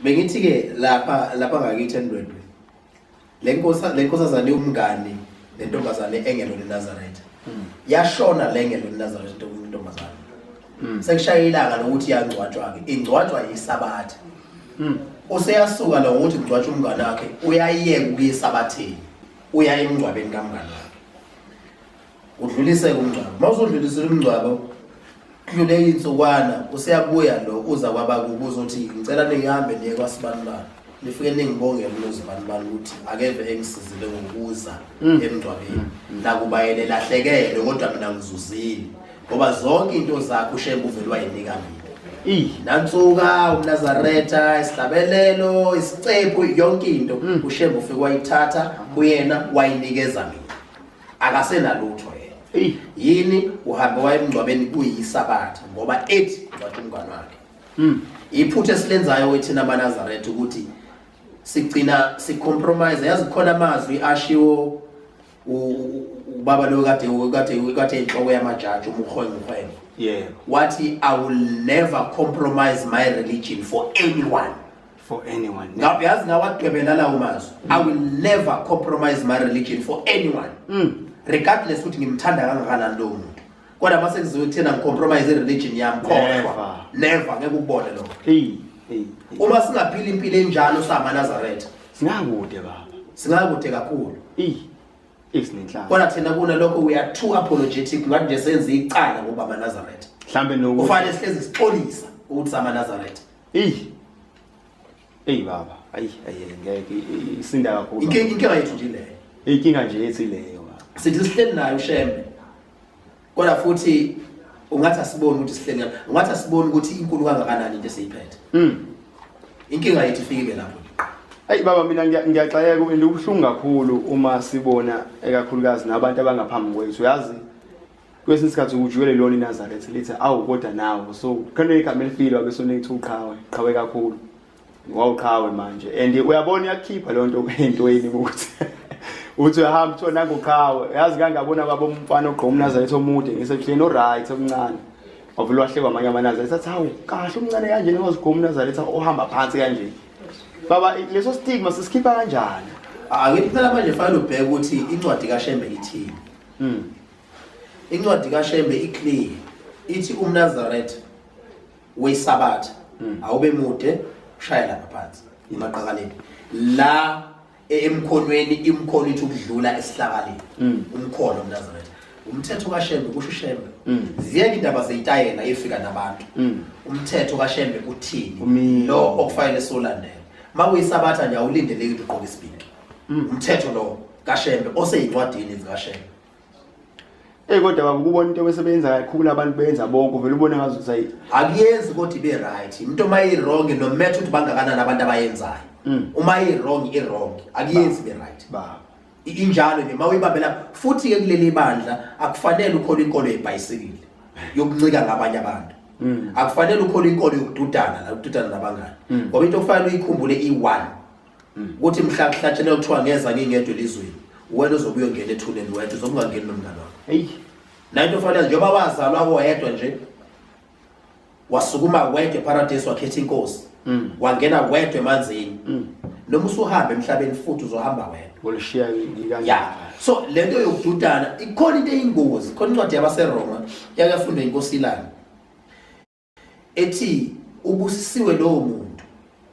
Bengithi ke lapha ngakithi eNdwedwe, le nkosazane umngani nentombazane engelona iNazaretha. Yashona le ngelona iNazaretha intombazane. Sekushaya ilanga lokuthi iyangcwatshwa ke, ingcwatshwa yiSabatha. Useyasuka lo ngokuthi kungcwatshwa umngane wakhe, uyayeka ukuya eSabatheni, uya emngcwabeni kamngane wakhe. Udluliseke umngcwabo. Uma usudlulisile umngcwabo, kudlule iy'nsukwana, useyabuya lo uza kwabakubo uzothi ngicela nihambe niye kwasibanibani, nifike ningibongele unozibanibani ukuthi akeve engisizile ngokuza emngcwabeni. Nakuba yena elahlekelwe kodwa mina ngizuzile, ngoba zonke into zakhe uShembe uvele wayinika mina. Nansuka umNazaretha, isihlabelelo, isicephu, yonke into uShembe ufike wayithatha kuyena wayinikeza mina. Akasenalutho yena. Yini uhambe waye emngcwabeni kuyiSabatha ngoba ethi ngcwatsha umngane wakhe. Iphutha esilenzayo wethina amaNazaretha ukuthi sigcina sicompromise. Yazi khona amazwi ashiwo ubaba lo kade inhloko yamajaji uMogoeng. Wathi I will never compromise my religion for anyone. For anyone. Ngabe yazi ngawadwebela lawo mazwi. I will never compromise my religion for anyone. Regardless ukuthi ngimthanda kangakanani lowo muntu. Kodwa mase kuziwe kuthena ngicompromise i-religion yami, khohlwa. Never, ngeke ukubone lokho. Hey, hey. Uma singaphila impilo enjalo samaNazaretha, singakude baba. Singakude kakhulu. Isinenhlalo. Kodwa thina kunalokho we are too apologetic, ngathi nje senze icala ngoba amaNazaretha. Mhlambe nokuthi kufanele sihlezi sixolisa ukuthi samaNazaretha. Ey baba, ayi ayi ngeke isinda kakhulu. Inkinga yethu nje leyo. Inkinga nje yethu leyo baba. Sithi sihleli nayo uShembe. Kodwa futhi ungathi asiboni ukuthi sihleli nayo, ungathi asiboni ukuthi inkulu kangakanani into esiyiphethe. Inkinga yethu ifike lapho. Ayi baba, mina ngiyaxakeka and ubuhlungu kakhulu uma sibona ekakhulukazi nabantu abangaphambi kwethu. Uyazi kwesinye isikhathi ujwayele lona iNazaretha lithi awu kodwa nawo, so khona igama elifile wabe sonethi uqhawe, qhawe kakhulu, wawuqhawe manje and uyabona uyakhipha leyo nto entweni ukuthi uthi uyahamba uthola nanguqhawe. Yazi kangabona baba umfana ogqoka umNazaretha omude ngisebuhleni oright omncane, wavele wahlekwa amanye amaNazaretha athi hawu kahle umncane kanje ningazigqoka umNazaretha ohamba phansi kanje. Baba, leso stigma sisikhipha kanjani? Angithi phela manje fanele ubheke ukuthi incwadi kaShembe ithini. Incwadi kaShembe iclear, ithi umNazaretha weSabatha awube mude, ushaya lapha phansi emaqakaleni la emkhonweni, imkhono ithi ukudlula esihlakaleni, umkhono umNazaretha. Umthetho kaShembe kusho uShembe. Ziyeke indaba zeyitayela efika nabantu. Umthetho kaShembe uthini? Lo okufanele solandele. Makuyisabatha nje awulindeleki ukuthi ugqoke isibhinki. Umthetho lo kaShembe oseyincwadini zikaShembe. Ey kodwa baba, ukubona into besebenza kakhulu abantu benza bonke uvela ubone ngazi ukuthi ayi akuyenzi kodwa ibe right. Into mayi wrong no matter ukuthi bangakanani abantu abayenzayo. Uma i wrong i wrong, akuyenzi ibe right. Baba. Injalo nje mawuyibambela. Futhi ke kuleli bandla akufanele ukhole inkolo yebhayisikili yokuncika ngabanye abantu. Akufanele ukhole inkolo yokududana la, ukududana nabangani. Ngoba into okufanele uyikhumbule i1. Ukuthi mhla kuhlatshelwa kuthiwa ngeza ngingedwa elizweni, wena uzobe uyongena ethuneni wedwa, uzobe ungangeni nomngane wakho. Hey. Na into ofanele njengoba wazalwa wedwa nje, wasukuma wedwa eparadise wakhetha inkosi. Wangena wedwa emanzini. Noma usuhamba emhlabeni futhi uzohamba wedwa. Ulishiya kanjani? Yeah. So lento yokududana ikhona into eyingozi, khona incwadi yabaseRoma yakafundwa inkosi iLanga. Ethi ubusisiwe lowo muntu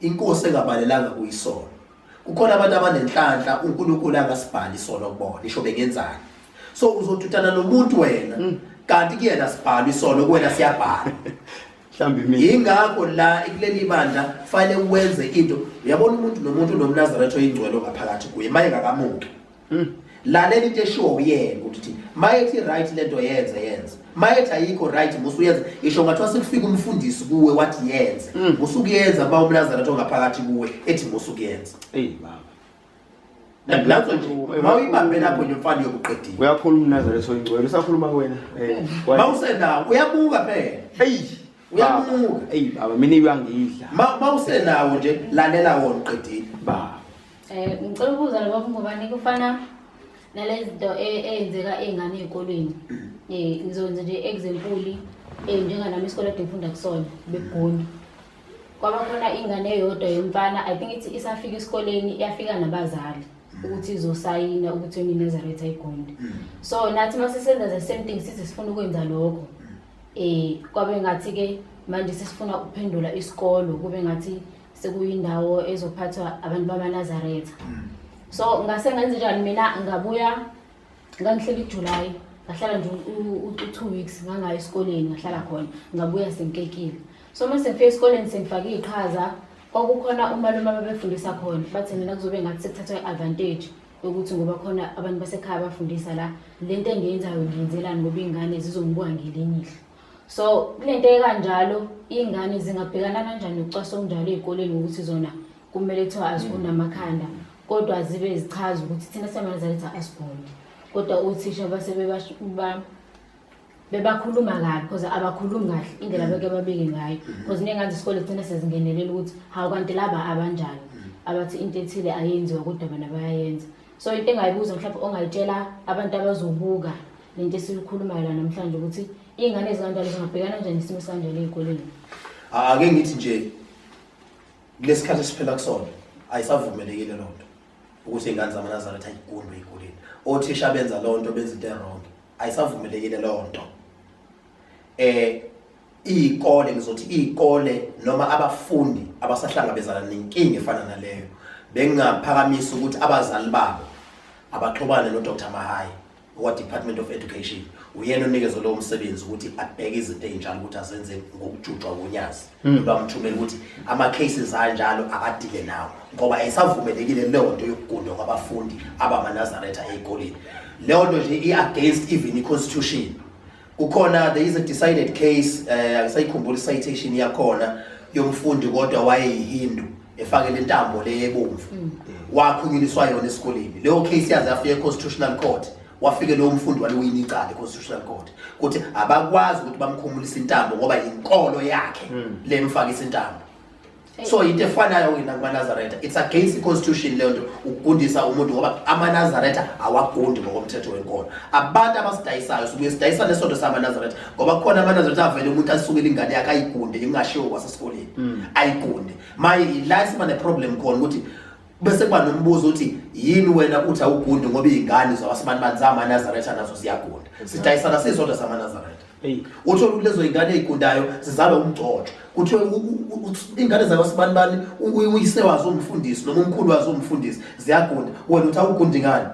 inkosi engabalelanga kuyisono. Kukhona abantu abanenhlanhla uNkulunkulu angasibhali isono kubona, isho bengenzani. So uzodudana nomuntu wena, kanti kuyena sibhalwa isono, kuwena siyabhala. Mhlawumbe mina. Ingakho la kuleli bandla fanele wenze into. Uyabona umuntu nomuntu nomNazaretha oyingcwele ngaphakathi kuye, maye ngakamuki. Lalela into eshiwo uyena ukuthi mayethi right lento yenze yenze, mayethi ayikho right musuyenza. Isho ngathiwa sekufika umfundisi kuwe wathi yenze, musukuyenza uma umNazaretha ongaphakathi kuwe ethi musukuyenza. Ey baba. Lapho nje mawuyibambe lapho nje mfana uyokuqedile. Uyakhuluma umNazaretha oyingcwele, usakhuluma wena. Mawusenawo uyabuka phela. Hey. Uyamuka. Hey baba, mina uyangidla. Mawusenawo nje lalela wona uqedile. Baba. Ngicela ukubuza lo baba ngobani kufana nalezi zinto eyenzeka ey'ngane ey'kolweni. Ngizokwenza nje example, njenganami isikole ade ngifunda kusona bekugonywa. Kwaba khona ingane eyodwa yomfana, I think ithi isafika esikoleni yafika nabazali ukuthi izosayina ukuthi yona iNazaretha ayigondi. So nathi mase senza the same thing, sithi sifuna ukwenza lokho, kwabe ngathi ke manje sesifuna ukuphendula isikolo kube ngathi sekuyindawo ezophathwa abantu bamaNazaretha. So ngase ngenze njani mina? Ngabuya, ngangihleli iJuly, ngahlala nje u-2 weeks, ngangaya esikoleni, ngahlala khona, ngabuya sengikekile. So uma sengifika esikoleni sengifake iqhaza, kwakukhona umalume ababefundisa khona, bathi mina kuzobe ngathi sekuthathwa i-advantage yokuthi ngoba khona abantu basekhaya bafundisa la, lento engiyenzayo ngiyenzelani, ngoba iy'ngane zizongibuka ngelinye ihlo. So kulento ekanjalo, iy'ngane zingabhekana kanjani nokucwasa okunjalo ey'koleni, ngokuthi zona kumele kuthiwa azigundi amakhanda, kodwa zibe zichaza ukuthi thina samaNazaretha asigundi, kodwa othisha base bebakhuluma kabi, because abakhulumi kahle indlela beke babike ngayo, because nengane zesikole gcina sezingenelela ukuthi hawu, kanti laba abanjani abathi into ethile ayenziwa kodwa bona bayayenza. So into engayibuza, mhlawumbe ongayitshela abantu abazobuka lento esiyikhulumayo la namhlanje, ukuthi iy'ngane ezikanjalo zingabhekana kanjani isimo esikanjalo ey'koleni? Ake ngithi nje, kulesikhathi esiphila kusona ayisavumelekile loo nto ukuthi iy'ngane zamaNazaretha ayigundwe ey'koleni. Othisha benza loo nto, benza into e-wrong. Ayisavumelekile loo nto. Iy'kole, ngizothi iy'kole noma abafundi abasahlangabezana nenkinga efana naleyo, bengingaphakamisa ukuthi abazali babo abaxhumane no-Dr Mahaye okwa-Department of Education. Uyena onikezwe lowo msebenzi ukuthi abheke izinto ey'njalo ukuthi azenze ngokujutshwa konyazi. Bamthumela ukuthi ama-cases anjalo akadile nawo, ngoba ayisavumelekile leyo nto yokugundwa kwabafundi abamaNazaretha ey'koleni. Leyo nto nje i-against even i-constitution. Kukhona, there is a decided case, angisayikhumbula i-citation yakhona, yomfundi kodwa wayeyiHindu efakele intambo le ebomvu, wakhulunyiswa yona esikoleni. Leyo case yaze yafika e-Constitutional Court. Wafike lowo mfundi waliwina icala e-Constitutional Court ukuthi abakwazi ukuthi bamkhumulise intambo ngoba inkolo yakhe lemfakisa intambo. So into efanayo wena kumaNazaretha, it's against i-constitution leyo nto, ukugundisa umuntu, ngoba amaNazaretha awagundi ngokomthetho wenkolo. Abantu abasidayisayo, sibuye sidayisa nesonto samaNazaretha, ngoba kukhona amaNazaretha avele umuntu asukele ingane yakhe ayigunde, ingashiwo kwasesikoleni, ayigunde. Maye, la siba ne-problem khona ukuthi bese kuba nombuzo ukuthi yini wena uthi awugundi, ngoba iy'ngane zawasibanibani zamaNazaretha nazo ziyagunda. Sidayisana sisodwa samaNazaretha. Uthole ukuthi lezo y'ngane ey'gundayo zizalwa umgcotho, kuthiwe iy'ngane zakwasibanibani, uyise wazo umfundisi noma umkhulu wazo umfundisi, ziyagunda, wena uthi awugundi ngani?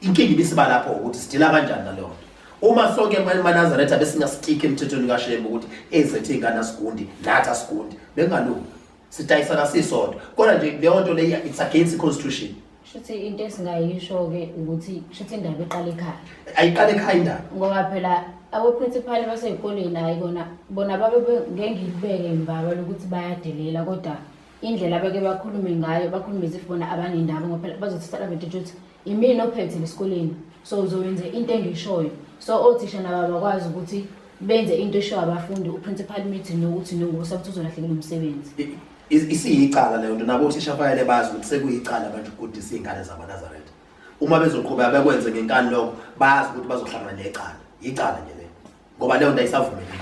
Inkinga ibisiba lapho ukuthi sidila kanjani naleyo nto. Uma sonke maNazaretha besinga-stick emthethweni kaShembe ukuthi ezethu iy'ngane asigundi, nathi asigundi, bekungalungi. Sidayisana sisodwa, kodwa nje leyo nto leyo, it's against i-constitution. Shuthi into esingayisho-ke ukuthi shuthi indaba iqala ekhaya. Ayiqale ekhaya indaba. Ngoba phela abo-principal basey'koleni, hhayi kona bona babe ngeke ngilibeke mbaba lokuthi bayadelela, kodwa indlela abake bakhulume ngayo, bakhulume as if bona abanendaba, ngoba phela bazothatha advantage ukuthi imina ophethe lesikoleni, so uzowenze into engiyishoyo. So othisha nabo abakwazi ukuthi benze into eshoyo abafundi, u-principal meeting nokuthi nongokusa ukuthi uzolahlekelwa umsebenzi. Isiyicala leyo nto. Nabo othisha fanele bazi ukuthi sekuyicala manje ukugudisa iy'ngane zamaNazaretha. Uma bezoqhubeka bekwenze ngenkani lokho, bazi ukuthi bazohlangana necala. Icala nje leyo, ngoba leyo nto ayisavumelekile.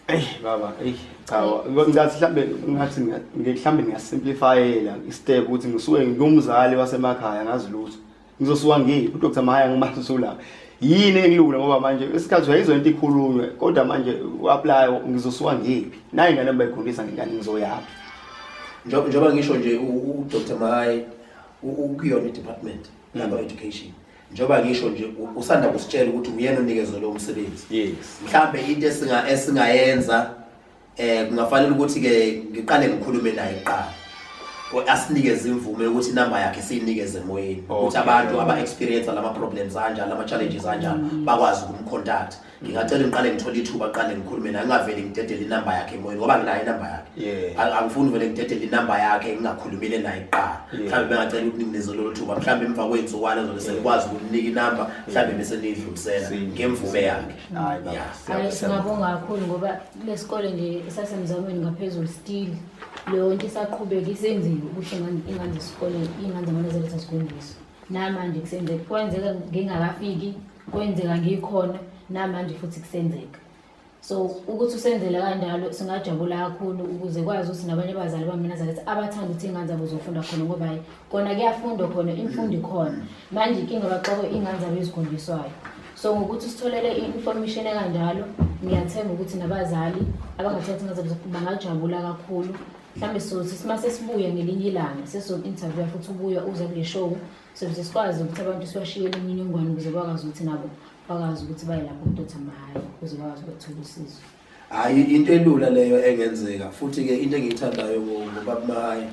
Eyi baba, eyi cha, ngathi mhlambe ngathi mhlambe ngingasimplifyela i-step ukuthi ngisuke ngumzali wasemakhaya, ngazi lutho. Ngizosuka ngiphi uDr Mahaya, ngimazi usula. Yini engilula, ngoba manje isikhathi uyayizwa into ikhulunywe, kodwa manje u-apply ngizosuka ngiphi? Nayi ingane bayigundisa ngengane, ngizoyaphi? Njengoba ngisho nje, uDr Mahaye ukuyona i-department lapha education. Njengoba ngisho nje, usanda kusitshela ukuthi uyena onikezwe lo msebenzi. Mhlambe into esingayenza, kungafanele ukuthi ke ngiqale ngikhulume naye kuqala, asinikeze imvume yokuthi inamba yakhe siyinikeze emoyeni, ukuthi abantu aba-experience lama problems anjalo, ama challenges anjalo, bakwazi ukumcontact. Ngingacela ngiqale ngithole ithuba, qale ngikhulume naye, ngingavele ngidedele inamba yakhe emoyeni, ngoba nginayo inamba yakhe. Angifuni vele ngidedele inamba yakhe ngingakhulumile naye kuqala. Mhlawumbe bengacela ukuthi ningineze lolo thuba, mhlawumbe emva kwey'nsukwana zobe senikwazi ukunika inamba, mhlawumbe bese niyidlulisela ngemvume yakhe. Hayi baba. Hayi, singabonga kakhulu, ngoba kulesikole nje esasemzamweni ngaphezulu, still leyo nto isaqhubeka isenziwe ukuthi ingane zesikole, iy'ngane zamaNazaretha zigundiswe. Namanje kusenzeka, kwenzeka ngingakafiki, kwenzeka ngikhona, namanje futhi kusenzeka. So ukuthi usenzele kanjalo singajabula kakhulu ukuze kwazi ukuthi nabanye abazali bamaNazaretha abathanda ukuthi iy'ngane zabo zofunda khona ngoba hhayi kona kuyafundwa khona imfundo ikhona. Manje inkinga baxakwe iy'ngane zabo ezigundiswayo. So ngokuthi sitholele i-information ekanjalo ngiyathemba ukuthi nabazali abangathatha iy'ngane zabo bangajabula kakhulu. Mhlawumbe sizothi uma sesibuya ngelinye ilanga sesizo-interview futhi ubuya uze kule show sokuze sikwazi ukuthi abantu sibashiyele imininingwane ukuze bakwazi ukuthi nabo bakwazi ukuthi baye lapho kuDr Mahaye ukuze bakwazi ukuthola usizo. Hayi into elula leyo engenzeka futhi ke into engiyithandayo ngobaba Mahaye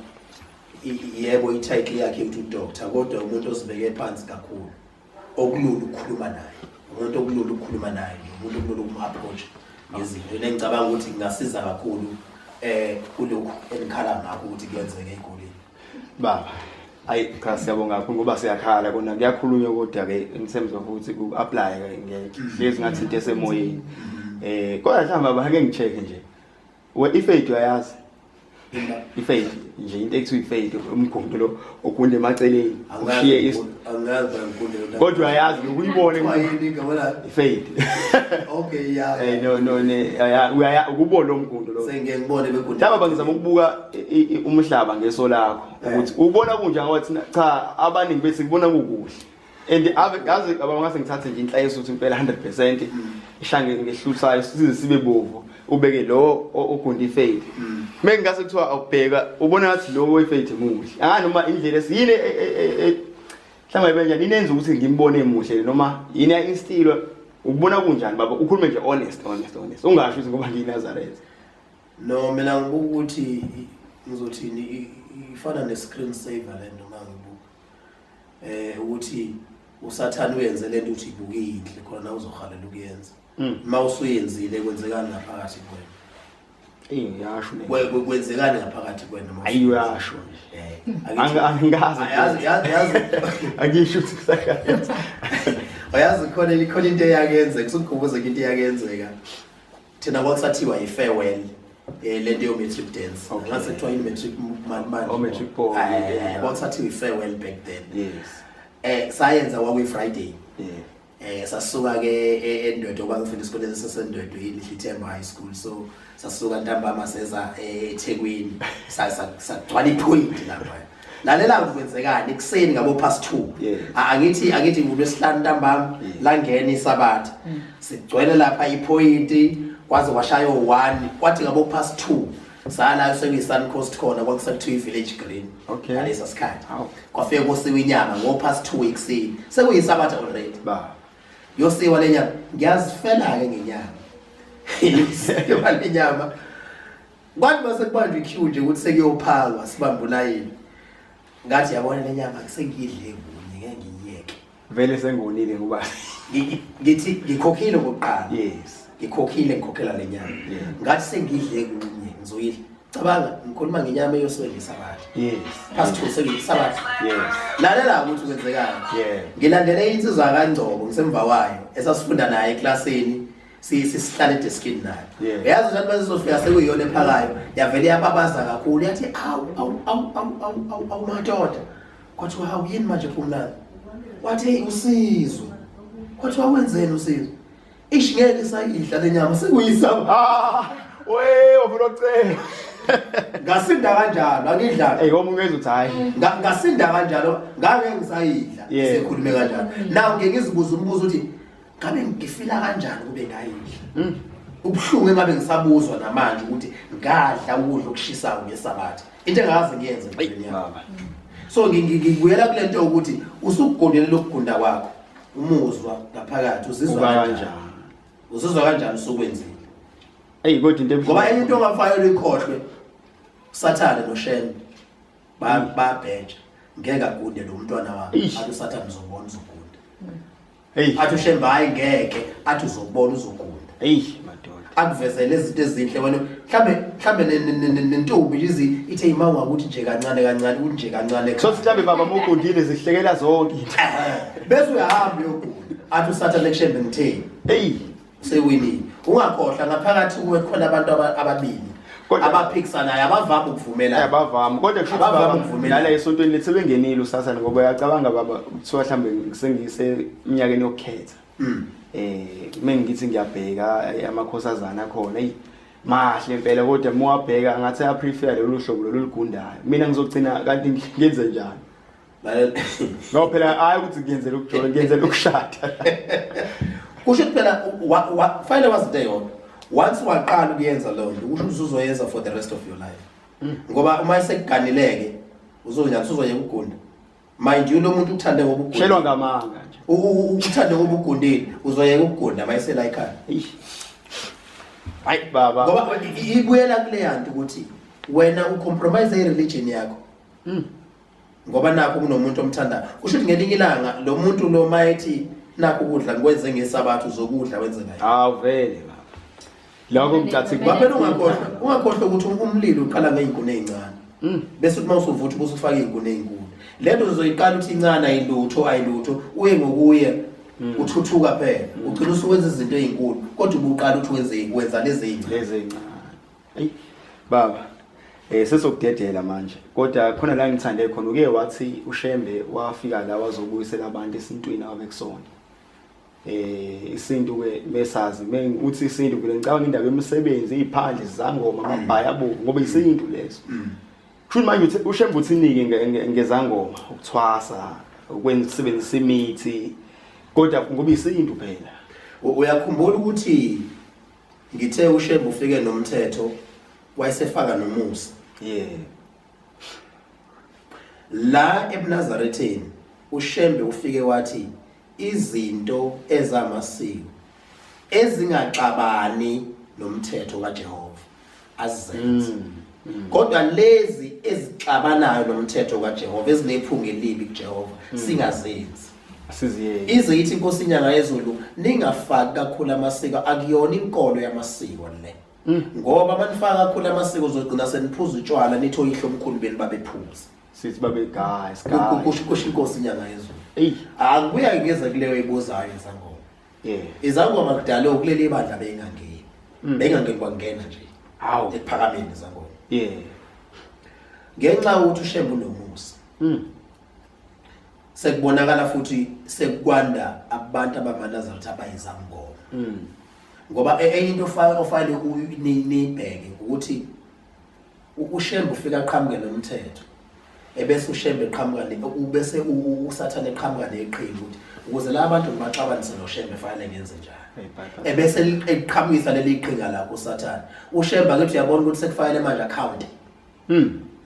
yebo i-title yakhe uthi udoctor kodwa umuntu ozibeke phansi kakhulu okulula ukukhuluma naye umuntu okulula ukukhuluma naye umuntu okulula ukum-approach ngezinto engicabanga ukuthi kungasiza kakhulu kulokhu enikhala ngakho ukuthi kuyenzeka ey'koleni. Baba, ayi cha siyabonga kakhulu ngoba siyakhala kona kuyakhulunywa kodwa ke in terms of ukuthi ku-apply ke ngeke hlezi ngathi into esemoyeni. Kodwa mhlawumbe baba ake ngi-check nje. We ifade uyayazi? Ifade nje into ekuthiwa ifade umgundo lo ogunda emaceleni ushiye is angazi ngikunde lo kodwa uyayazi ukuyibone yini igama layo ifade. Okay ya. No no ne uyaya ukubona lo mgundo lo. Sengike ngibone begunda. Mhlawumbe ngizama ukubuka umhlaba ngeso lakho ukuthi ubona kunjani ngoba thina cha abaningi bethi kubona kukuhle. And ave yazi baba ngase ngithathe nje inhleso ukuthi impela 100% ishange ngehlusayo size sibe bovu ubeke lo ogunda ifade. Mengingase kuthiwa awubheka ubona ngathi lo wefade muhle. Noma indlela esiyini mhlawumbe benjani inenza ukuthi ngimbone emuhle noma yini ya-instilwa ukubona kunjani baba ukhulume nje honest honest honest ungasho ukuthi ngoba ngiyiNazaretha. No mina ngibuka ukuthi ngizothini ifana ne-screen saver le nto uma ngibuka ukuthi uSathane uyenze lento ukuthi ibuke inhle khona uzohalela ukuyenza. Uma usuyenzile kwenzekani ngaphakathi kuwena? Eyi ngiyasho le. Kwenzekani ngaphakathi kuwena uma Ayi uyasho nje. Angazi. Ayazi yazi yazi. Angisho ukuthi kusakayenza. Uyazi khona khona into eyakenzeka, kusukukhumbuza into eyakenzeka. Thina kwakusathiwa i-farewell lento yo matric dance. Ngathi kuthiwa i-matric manje. Oh matric ball. Kwakusathiwa i-farewell back then. Yes. Sayenza kwakuyi Friday. Yeah. Sasuka ke eNdwedwe ngoba ngifunda esikoleni saseNdwedwe iLithemba High School. So sasuka ntambama seza eThekwini. Sagcwala ipoint lapha. Lalela kwenzekani ekuseni ngabo past 2. Angithi ngolwesihlanu ntambama langena isabatha. Sigcwele lapha ipoint kwaze kwashaya 1 kwathi ngabo past 2 sala sekuyi Sun Coast khona kwakusakuthiwa i-Village Green. Okay. Ngalesa sikhathi. Kwafika kosiwa inyama ngo past 2 ekuseni. Sekuyisabatha already. Ba. Yosiwa le nyama. Ngiyazifela ke ngenyama. Yosiwa le nyama. Kwathi base kubanjwa iqueue nje ukuthi sekuyophakwa sibambe ulayini. Ngathi yabona le nyama sengiyidle kunye ngeke ngiyiyeke. Vele sengonile ngoba ngithi ngikhokhile ngokuqala. Yes. Ngikhokhile ngikhokhela le nyama. Ngathi sengidle kunye ngizoyidla. Cabanga ngikhuluma ngenyama eyosiwe ngesabatha. Yes. Past 2 sekuyisabatha. Yes. Lalela ukuthi kwenzekani. Yeah. Ngilandele insizwa kaNgcobo ngisemva kwayo esasifunda naye eklasini sisihlala edeskini naye. Yazi nje mase sizofika sekuyiyona ephakayo yavele yababaza kakhulu yathi awu awu awu awu awu awu madoda. Kwathiwa hawu yini manje Phumlani? Wathi hey usizo. Kwathiwa wenzeni usizo? Ish ngeke sayidla le nyama sekuyisaba. We ufuna ukucela. Ngasinda kanjalo angidlali. Hey omunye uthi hayi. Ngasinda kanjalo ngake ngisayidla sekhulume kanjalo. Now ngeke ngizibuze umbuzo ukuthi ngabe ngifila kanjani kube ngayidla. Ubuhlungu engabe ngisabuzwa namanje ukuthi ngadla ukudla okushisayo ngesabatha. Into engaze ngiyenze empilweni yami. So ngibuyela kule nto ukuthi usukugondele lokugunda kwakho. Umuzwa ngaphakathi uzizwa kanjani? Uzizwa kanjani usukwenzile? Ey kodwa into ebuhlungu. Ngoba enye into ongafanele uyikhohlwe uSathane noShembe babheja ngeke agunde lo mntwana wakhe. Athi uSathane uzobona uzogunda. Hey athi uShembe hayi ngeke athi uzobona uzogunda. Hey madoda. Akuvezele izinto ezinhle wena mhlambe nentombi lizi ithe ima wakuthi nje kancane kancane ukuthi nje kancane. So mhlambe baba mugundile zihlekela zonke into. Bese uyahamba uyogunda. Athi uSathane kuShembe ngitheni? Hey sewinile. Ungakhohlwa ngaphakathi kuwe khona abantu ababili abaphikisanayo abavama ukuvumelana. Abavama kodwa kusho ukuthi Abavama ukuvumelana. nala esontweni lethu sebengenile uSathane ngoba uyacabanga baba kuthiwa mhlambe sengise eminyakeni yokukhetha. Mengithi ngiyabheka amakhosazana akhona, eyi mahle impela, kodwa uma wabheka ngathi ayaprefer lolu hlobo lolu lugundayo. Mina ngizogcina kanti ngenze njani? Ngoba phela hayi ukuthi ngiyenzela ukujola, ngiyenzela ukushada. Kusho ukuthi phela fanele wazi into eyodwa, once waqala ukuyenza leyo nto, kusho ukuthi uzoyenza for the rest of your life. Ngoba uma esekuganileke uzonjani, usuzoyeka ukugunda. Mind you, lo muntu uthande ngoba ugundile. Shelwa ngamanga nje. Uthande ngoba ugundile, uzoyeka ukugunda uma esela ekhaya. Eish. Hayi baba. Ngoba ibuyela kuleya nto ukuthi wena ucompromise i-religion yakho. Ngoba nakho kunomuntu omthandayo. Kusho ukuthi ngelinye ilanga lo muntu lo mayethi nakho ukudla ngikwenze ngesabatha, uzokudla wenze ngayo. Hawu vele baba. Lokho ngicathi Ngoba phela ungakhohlwa ukuthi umlilo uqala ngey'nkuni ey'ncane. Bese uthi uma usuvutha ubusufaka iy'nkuni ey'nkulu. Le nto uzoyiqala uthi incane ayilutho ayilutho, uye ngokuye uthuthuka phela. Ugcina usuwenza izinto ey'nkulu, kodwa ubuqala uthi wenza lezi ey'ncane. Lezi ey'ncane. Eyi baba, sesokudedela manje. Kodwa khona la ngithande khona, uke wathi uShembe wafika la wazobuyisela abantu esintwini ababekusona. Isintu ke mesazi, uthi isintu vele ngicabanga indaba yemisebenzi, iziphandle, izangoma, amabhayi abovu, ngoba isintu leso. Kusho manje uthi uShembe uthinike ngezangoma, ukuthwasa, ukwenza, ukusebenzisa imithi, kodwa ngoba isintu phela. Uyakhumbula ukuthi ngithe uShembe ufike nomthetho wayesefaka nomusa. La ebuNazaretheni uShembe ufike wathi izinto ezamasiko ezingaxabani nomthetho kaJehova azizenze. Kodwa lezi ezixabanayo nomthetho kaJehova, ezinephunga elibi kuJehova, singazenzi. Siziyeke. Ize ithi inkosi inyanga yezulu, ningafaki kakhulu amasiko, akuyona inkolo yamasiko le. Ngoba manifaka kakhulu amasiko uzogcina seniphuza utshwala, nithi oyihlo omkhulu beni babephuza. Sithi babe guys, guys. Kusho inkosi inyanga yezulu. Eyi. Akubuya ngeza kuleyo ibuzayo izangoma. Izangoma kudala kuleli ibandla beyingangeni. Beyingangeni kwangena nje. Hawu. Ekuphakameni izangoma. Ngenxa yokuthi uShembe unomusa. Sekubonakala futhi sekukwanda abantu abamaNazaretha abayizangoma. Ngoba enye into ofanele niyibheke ukuthi uShembe ufika aqhamuke nomthetho, ebese uShembe eqhamuka ubese uSathane eqhamuka neqhinga ukuthi ukuze la bantu ngibaxabanise noShembe fanele ngenze njani. Hey, bye, bye. Ebese eqhamukisa leli qhinga lakho uSathane. uShembe akithi uyabona ukuthi sekufanele manje account.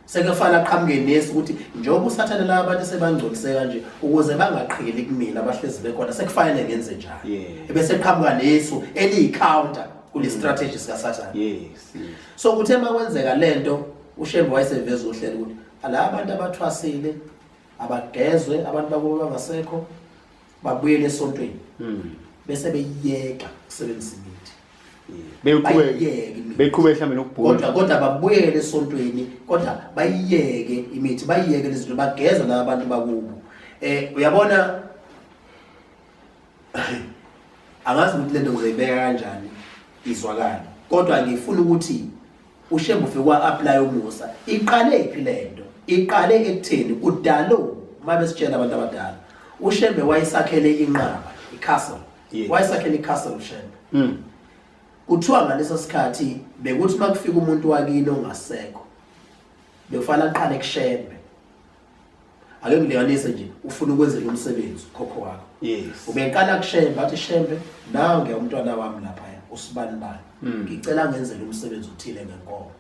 Sekufanele aqhamuke nesi ukuthi njengoba uSathane la abantu sebangcoliseka kanje ukuze bangaqheli kumina abahlezi bekhona sekufanele ngenze njani. Ebese eqhamuka nesu eliyi-counter kule strategy sikaSathane. Yes. So kuthe makwenzeka lento uShembe wayeseveza uhlelo ukuthi la abantu abathwasile abagezwe, abantu bakubo bangasekho babuyele esontweni. Bese beyiyeka ukusebenzisa imithi. Bayiyeke imithi. Beqhubeke mhlambe nokubhula. Kodwa babuyele esontweni, kodwa bayiyeke imithi, bayiyeke lezi zinto, bageze la abantu bakubo. Uyabona angazi ukuthi lento ngizoyibeka kanjani izwakale, kodwa ngifuna ukuthi uShembe ufike wa-apply umusa. Iqale iphi lento? Iqale ekutheni kudalo uma besitshela abantu abadala, uShembe wayesakhele inqaba, i-castle. Wayesakhele i-castle uShembe. Kuthiwa ngaleso sikhathi bekuthi uma kufika umuntu wakini ongasekho bekufanele aqale kuShembe. Ake ngilinganise nje, ufuna ukwenzela umsebenzi ukhokho wakho. Ubeqala kuShembe athi, Shembe, nange umntwana wami lapha usibani bani. Ngicela ngenzele umsebenzi othile ngenkomo.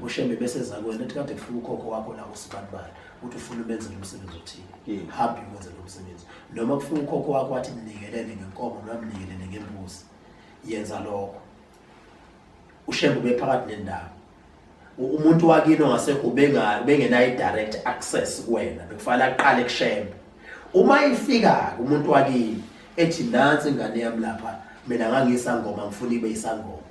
uShembe bese eza kuwena ethi kade kufika ukhokho wakho la usibani bani, uthi ufuna umenzele umsebenzi othile. Hambe ukwenzele umsebenzi. Noma kufika ukhokho wakho wathi mnikelele ngenkomo noma mnikelele ngembuzi, yenza lokho. uShembe ubephakathi nendawo. Umuntu wakini ongasekho ubengenayo i-direct access kuwena, bekufanele aqale kuShembe. Uma ifika umuntu wakini ethi nansi ingane yami lapha, mina ngangisangoma ngifuna ibe isangoma,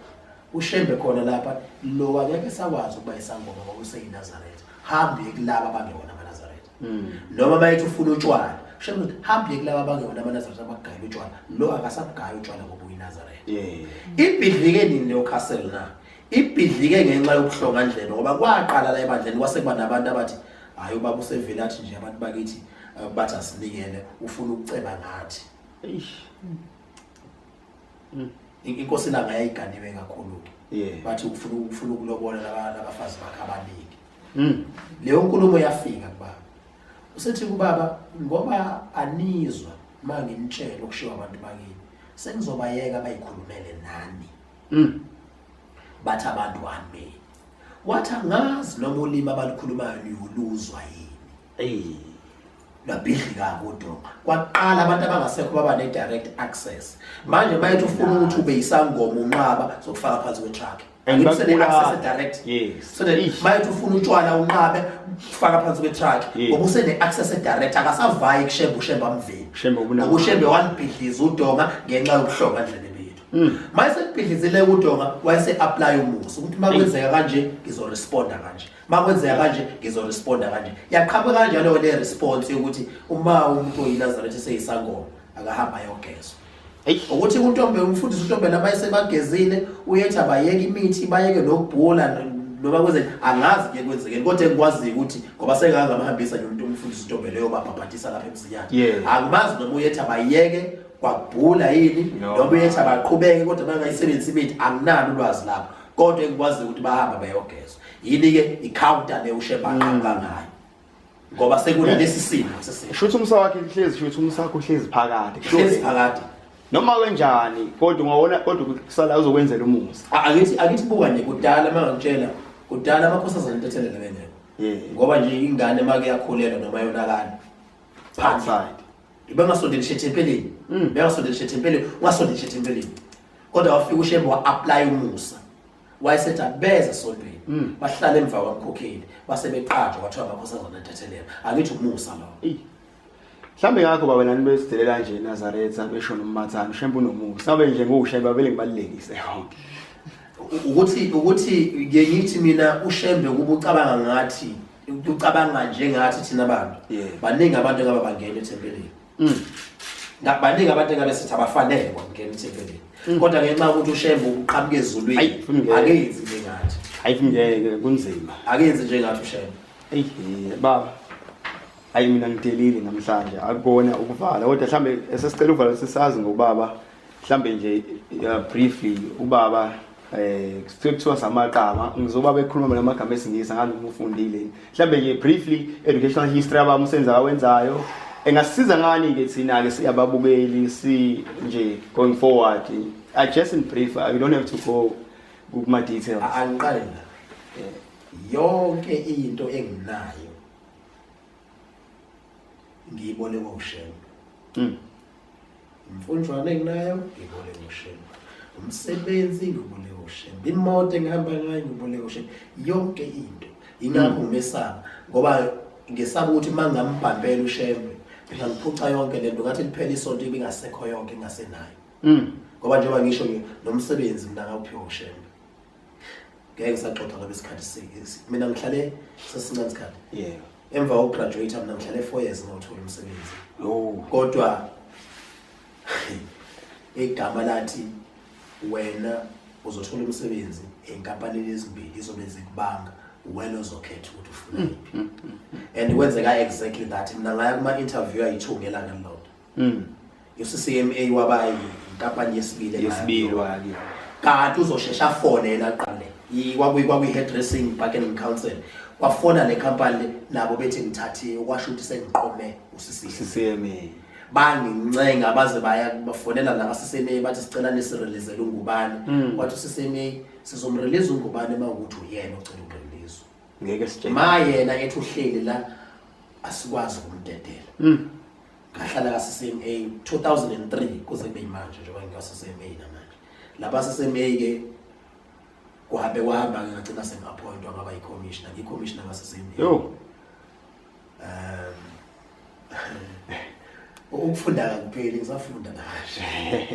uShembe khona lapha lo angeke sakwazi ukuba isangoma ngoba useyiNazaretha, hambe uye kulaba abangewona amaNazaretha. Noma bayethi ufuna utshwala, uShembe uthi hambe uye kulaba abangewona amaNazaretha abagayela utshwala, lo akasabugaya utshwala ngoba uyiNazaretha. Ibhidlike nini leyo castle na? Ibhidlike ngenxa yobuhlongandlebe, ngoba kwaqala la ebandleni kwase kuba nabantu abathi hayi ubaba usevele athi nje abantu bakithi bathi asinikele, ufuna ukuceba ngathi. Eish. Inkosi ilanga yayiganiwe kakhulu ke. Bathi ufuna ukulobola labafazi bakhe abaningi. Leyo nkulumo yafika kubaba. Usethi kubaba, ngoba anizwa uma nginitshela okushiwo abantu bakini, sengizobayeka bayikhulumele nani. Bathi abantu amen. Wathi angazi noma ulimi abalukhulumayo niyoluzwa yini. Lwabhidlika udonga. Kwaqala abantu abangasekho baba ne-direct access. Manje mayethi ufuna ukuthi ube yisangoma unqaba, zokufaka phansi kwe-truck. And Angithi usene-access bakubulala. direct. Yes. So that mayethi ufuna utshwala unqabe, faka phansi kwe-truck. Ngoba usene-access direct, akasavayi kuShembe, uShembe amvimbi. Shembe ubunamandla. Ngoba uShembe walibhidliza udonga ngenxa yobuhlobo andlebe bethu. Mayeselibhidlizile udonga, wayese-apply umusa ukuthi uma kwenzeka kanje ngizoresponda kanje, uma kwenzeka kanje ngizoresponda kanje. Yaqhamuka kanjalo le response yokuthi uma umuntu oyiNazaretha eseyisangoma akahamba ayogezwa. Ukuthi untombi, umfundisi uNtombela laba esebagezile, uyethi abayeke imithi, bayeke nokubhula noma kwenze, angazi ke kwenzekeni, kodwa engikwaziyo ukuthi ngoba sengangamhambisa nje umuntu umfundisi uNtombela eyobabhabhadisa lapha eMzinyathi. Angimazi noma uyethi abayeke kwakubhula yini, noma uyethi abaqhubeke kodwa bangayisebenzisi imithi, anginalo ulwazi lapho. Kodwa engikwaziyo ukuthi bahamba bayogezwa. Yini ke i-counter le uShembe aqhamuka ngayo, ngoba sekunalesi simo sesimo. Shuthi umsa wakhe uhlezi, shuthi umsa wakhe uhlezi phakade. Hlezi phakade. Noma kanjani kodwa ungawona, kodwa kusala uzokwenzela umusa. Akithi buka nje kudala, mangitshela kudala amakhosazana entethelele bengekho. Ngoba nje ingane make yakhulelwa noma yonakala phansi. Bengasondeli nje ethempelini. Bengasondeli nje ethempelini, ungasondeli nje ethempelini. Kodwa wafika uShembe wa-apply umusa. Wayesethi abeze esontweni. Bahlala emva kwamkhokheli, base beqanjwa kwathiwa amakhosazana entethelelo. Akithi umusa lo. Mhlambe ngakho baba nani besidelela nje eNazaretha besho noMathana, uShembe unomusa. Ngabe nje nguShembe abele ngibalulekise yonke. Ukuthi ngiye ngithi mina uShembe kuba ucabanga ngathi, ucabanga njengathi thina abantu. Baningi abantu engaba bangena ethempelini. Baningi abantu engabe sithi abafanele ukungena ethempelini. Kodwa ngenxa yokuthi uShembe uqhamuka ezulwini, Ayi, futhi ngeke. akenzi njengathi. Hayi, futhi ngeke, kunzima. Akenzi njengathi uShembe. Eyi, baba. Hayi, mina ngidelile namhlanje, akubona ukuvala. Kodwa mhlambe esesicela ukuvala sisazi ngobaba, mhlambe nje briefly ubaba kuthiwa samaqama, ngizoba bekhuluma namagama esiNgisi ngazi uma ufundile. Mhlambe nje briefly educational history ababa umsebenzi awenzayo. Engasiza ngani ke thina ke siyababukeli si nje going forward? I just in brief, you don't have to go kuma details. Angiqale la. Yonke into enginayo ngiyibone kwaUshembe. Imfunjwana enginayo ngiyibone kwaUshembe. Umsebenzi ngiyibone kwaUshembe. Imoto engihamba ngayo ngiyibone kwaUshembe. Yonke into. Ingakho ngimesaba ngoba ngesaba ukuthi mangambambela uShembe ngangiphuca yonke lento, ngathi liphela isonto ibingasekho yonke ngingasenayo. Ngoba njengoba ngisho nje nomsebenzi mina ngawuphiwa uShembe. Ngeke ngisaxoxa ngoba isikhathi mina ngihlale sesincane isikhathi. Emva kokugraduate mina ngihlale 4 years ngawuthola umsebenzi. Kodwa igama lathi wena uzothola umsebenzi enkampanini ezimbili izobe zikubanga, wena ozokhetha ukuthi ufuna yiphi. And kwenzeka exactly that. Mina ngaya kuma interview ayi-2 ngelanga elilodwa. U-CCMA waba inkampani yesibili engaya Yesibili kuyona. waya kuyona. Kanti uzoshesha afone yena aqale. Kwakuyi-hairdressing bargaining council. Kwafona le company le, nabo bethi ngithathiwe, kwasho ukuthi sengiqome u-CCMA. CCMA. Bangincenga baze baya bafonela la ka-CCMA bathi sicela nisireleasele uNgubane. Kwathi u-CCMA sizomrelease uNgubane uma ukuthi uyena ocela ukurelease. Ngeke sitshele. Ma yena ethi uhleli la asikwazi ukumdedela. Ngahlala ka-CCMA 2003 kuze kube yimanje njengoba ngika-CCMA namanje. Lapha CCMA ke kuhambe kwahamba ke ngagcina sengi-appointwa ngaba yi-commissioner, ngiyi-commissioner ka-CCMA. Ukufunda akupheli, ngisafunda namanje.